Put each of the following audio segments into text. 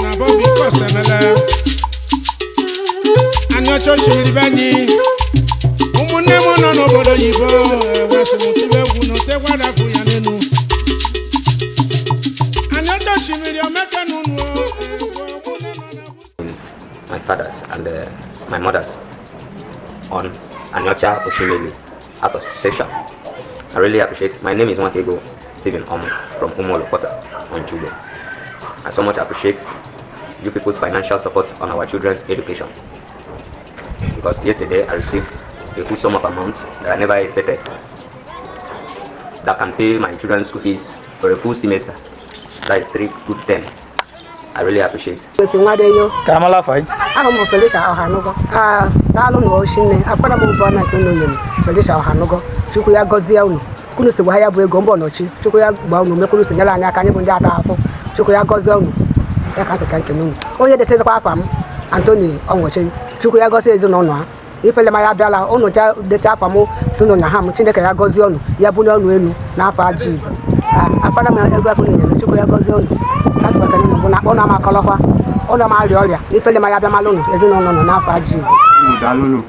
Na Bobby Kosemele Aniocha Osimiri be anyị, ụmụnne m nọ n'obodo oyibo ewesị m tibe egwu na otegwadafu ya n'elu Aniocha Osimiri omeke n'unu ụmụnne nọ na My fathers and my mothers on Aniocha Oshimili Association. I really appreciate. My name is Nwatego Stephen Omo from Umolokota on Chubo. I so much appreciate you people's financial support on our children's education. Because yesterday I received a good sum of amount that I never expected that can pay my children's school fees for a full semester. That is three good 10. I really appreciate. Efi nwadeyo. Ka amala afa gị? Ahụ m Felicia Ọhanugo. A daalụ na oshinne akwara m ụbọ na unu nyere Felicia Ọhanugo. Chukwu ya gọzie unu kunu si gwa ya bụ ego mbọ nọchi. Chukwu ya gbaa unu mekwunu si nyere anyị aka. Anyị bụ ndị ata afụ. Chukwu ya gọzie unu. Ya ka nsị ka nkene unu. Onye detezikwa afa m, Antoni Ọnwụchi, Chukwu ya gọzie ezinụlọ ha. Ifele ma ya abịala unu cha dete afa m si unu na ha m. Chineke ya gọzie unu, ya bunye unu elu n'afọ Jizọs. Akwara m ego afọ nyere. Chukwu ya gọzie unu. Kasị ekene unu bụ na akpọ na m akọlọkwa ụlọ m arịa ọrịa. Ifele ma ya bịa malụ unu ezinụlọ nọ n'afọ Jizọs. Daalụnụ,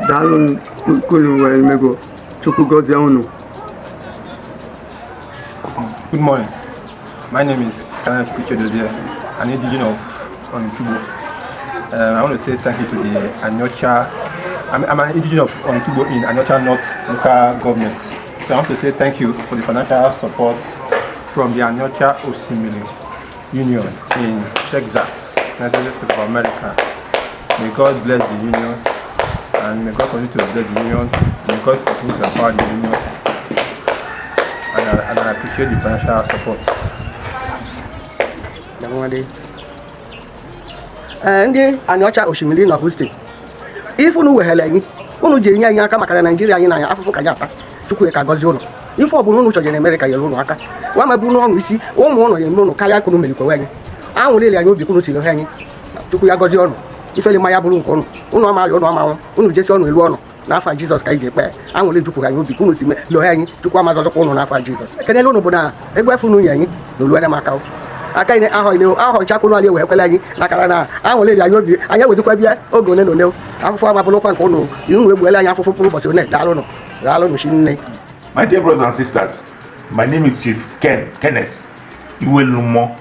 daalụnụ kunu wee mego. Chukwu gọzie unu. Good morning. My name is Kenneth Kuchedozie, an indigene of Onicha-Ugbo. I want to say thank you to the Aniocha. I'm an indigene of Onicha-Ugbo in Aniocha North local government. So I want to say thank you for the financial support from the Aniocha Osimiri Union in Texas, United States of America. May God bless the union and may God continue to bless the union. May God continue to empower the union. And I appreciate the financial support. Nwadị. Ee, ndị Anịọcha Osimiri na Houston, ife unu weghere anyị, unu ji enye anyị aka maka na Naijiria anyị na anyị afụfụ ka anyị ata. Chukwu ka gọzie ụnụ. Ife ọbụla unu chọjere Amerịka nyere ụnụ aka nwa ma bụ n'ọnụ isi ụmụ ụnụ ya eme ụnụ karịa kunu merikwewe anyị. Anwụrịrị anyị obi kunu siri ha anyị. Chukwu ya gọzie ụnụ. Ifeli mmanya bụrụ nke ụnụ. Ụnụ amaghị ụnụ amanwụ ụnụ jesi ọnụ elu ọnụ n'afọ Jizọs ka anyị ji ekpe. Anwụrị jupụrụ anyị obi kunu si lụọ anyị. Chukwu amazọzọkwa ụnụ n'afọ Jizọs. Ekenela ụnụ bụ na egwu efu unu nye anyị na olu anya m aka aka anyị ahọ ile ahọ nchakwunu anyị wee kwele anyị nakara na anwụrịrị anyị obi. Anyị ewezikwa bịa oge ole na ole. Afụfụ amabụrụkwa nke ụnụ unu egbuela anyị afụfụ mkpụrụ ụbọchị one. Daalụnụ, daalụnụ chi nne. My dear brothers and sisters, my name is Chief Ken Kenneth Iwelumo,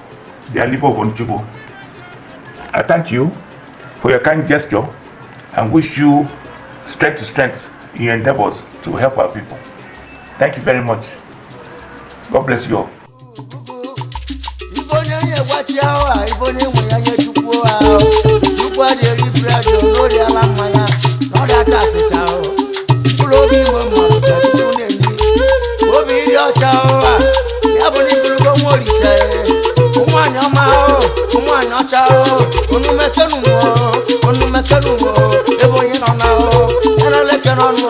the Alipo of Onicha-Ugbo. I thank you for your kind gesture and wish you strength to strength in your endeavors to help our people. Thank you very much. God bless you all. Ife onye nye gbachi ahụ a, ife onye nwe ya nye Chukwu ahụ. Chukwu adịghị eri bread n'oriala mmanya na ọ dị ata achịcha ahụ. Mkpụrụ obi igwe mmadụ ka Chukwu na-enye obi ịdị ọcha ahụ a. Ya bụ na iburugo nwa Olise, nwaanyị ọma ahụ, nwaanyị ọcha ahụ. Unu mekenu, unu mekenu. Ebe onye nọ na ahụ ya na leke n'ọnụ.